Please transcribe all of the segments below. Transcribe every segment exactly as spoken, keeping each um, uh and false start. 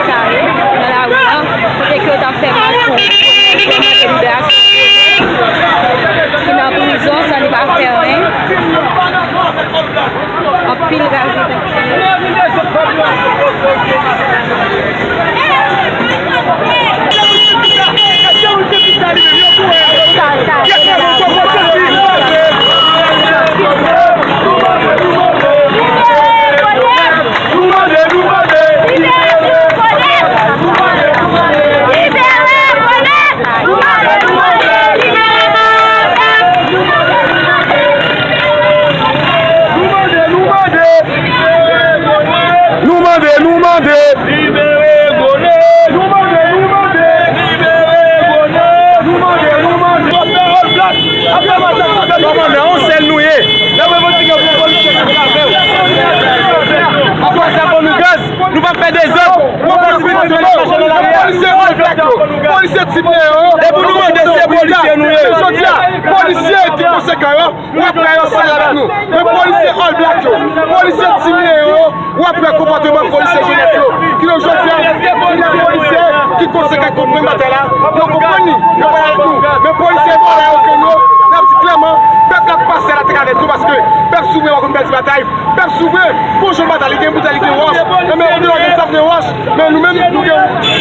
Sa yo, nan lari a, kote ke yo t ap fè mach pou, pou, pou mande liberasyon ki nan prizon san li pa fè anyen. Anpil raje. Nou mande, nou mande, nou mande. Libere Gonèg. Nou mande, nou mande. Libere Gonèg. Nou mande, nou mande. Yo fè All Black ap fè masak nan pèp la. Kòmandan, yon sèl nou ye. N ap revandike pou polisye k ap avè w. Apre sa, ban nou gaz. Nou p ap fè dezòd. Pran posibilite pou nou mache nan lari a. Polisye All Black yo. Polisye Team Leon yo. E pou nou mande, se polisye nou ye. Jodi a, polisye ki konsekan yo, w ap wè yo sal avèk nou. Men polisye All Black yo, polisye Team Leon yo, w ap wè konpòteman polisye Jenèf yo. Ki yo jodi a, polisye ki konsekan, konprann batay la, yo konprann li, yo pral avèk nou. Men polisye vòlè yo, ke yo, n ap di klèman, pèp la ap pase atravè nou, paske pèp souvren pa konn pèdi batay. Pèp souvren, gon jan batay, li gen boutèy, li gen wòch. Enben, ou gen zam, gen wòch. Men nou menm, nou gen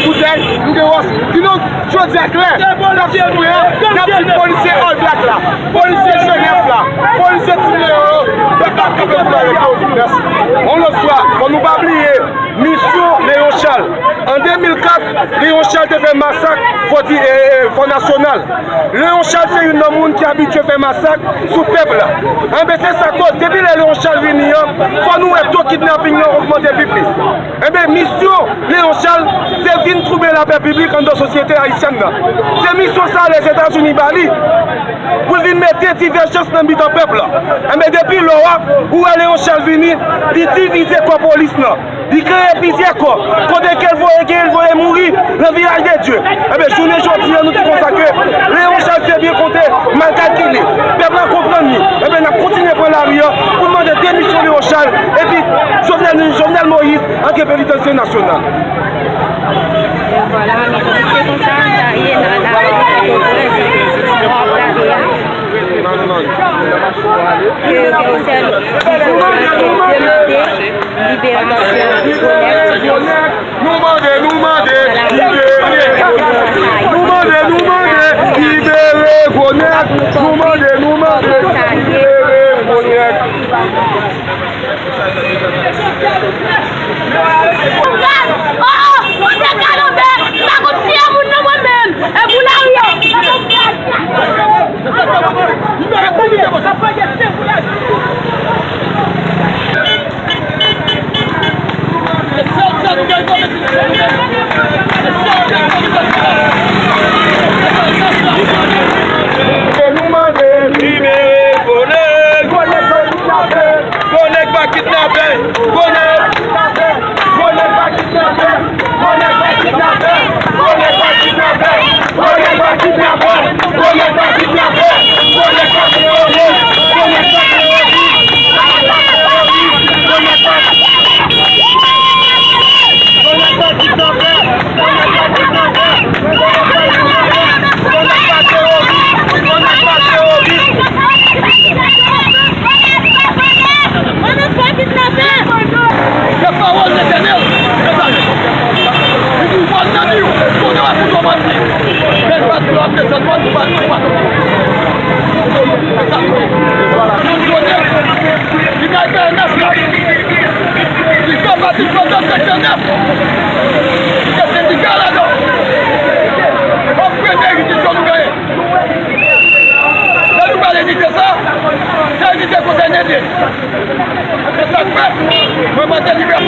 boutèy, nou gen wòch. Kidonk, jodi a klè, pèp souvren an, n ap di polisye All Black la, polisye Jenèf la, polisye Team Leon yo, pèp la ap kanpe pou nou avèk yo. Mèsi. Yon lòt fwa, fò nou pa bliye misyon Leon Charles. An de mil kat, Leon Charles te fè masak Fò di, e, e, Fò Nasyonal. Leon Charles se youn nan moun ki abitye fè masak sou pèp la. Enben, se sa k koz, depi lè Leon Charles vini an, fò nou wè to kidnaping nan ogmante pi plis. Enben, misyon Leon Charles, se vin twoube lapè piblik anndan sosyete ayisyèn nan. Se misyon sa Lèzetazini ba li, pou l vin mete divèjans nan mitan pèp la. Enben, depi lò a, ou wè Leon Charles vini, li divize kò polis lan. Li kreye plizyè kò. Kote ke l voye gen, l voye mouri nan Vilaj de Dye. Enben, jounen jodi a, nou di konsa ke Leon Charles se byen konte, mal kalkile. Pèp la konprann li. Enben, n ap kontinye pran lari a pou n mande demisyon Leon Charles epi Jovenel, Jovenel Moïse antre penitansye nasyonal. E vwala, mezanmi, se konsa sa ye nan lari Pòtoprens, w ap gade a. Ke, ke yon sèl vizyon, se demande liberasyon Gonèg. Nou mande, nou mande, libere Gonèg. Nou mande, nou mande, libere Gonèg. Nou mande, nou mande, libere Gonèg. Gaz! Oh, oh, mwen te kalanbè, m pa konn tiye moun nan mwen menm. E pou lari yo. Nou mande libere Gonèg. Gonèg pa kidnape. Gonèg pa kidnape. Gonèg pa kidnape. Gonèg pa kidnape. Gonèg pa kidnape. Gonèg pa kidnape. Gonèg pa kidnape. Gonèg pa teworis. Gonèg pa teworis. Gonèg pa teworis. Gonèg pa kidnape. Gonèg pa kidnape. Gonèg pa kidnape. Gonèg pa teworis. Gonèg pa teworis. Se pawòl Letènèl, mezanmi. Li di, w ap nan di w, kote w ap fout w ap di. Lè l pa di w ap desann, w ap di, w ap di, w ap di. Se sa. Li nan P N F la. Li fè pati pandan Letènèl. Li gen sendika ladan. W ap pede revizyon nou genyen. Lè nou pale di de sa, se di de konsèy nete. Se sa Mwen mande libète.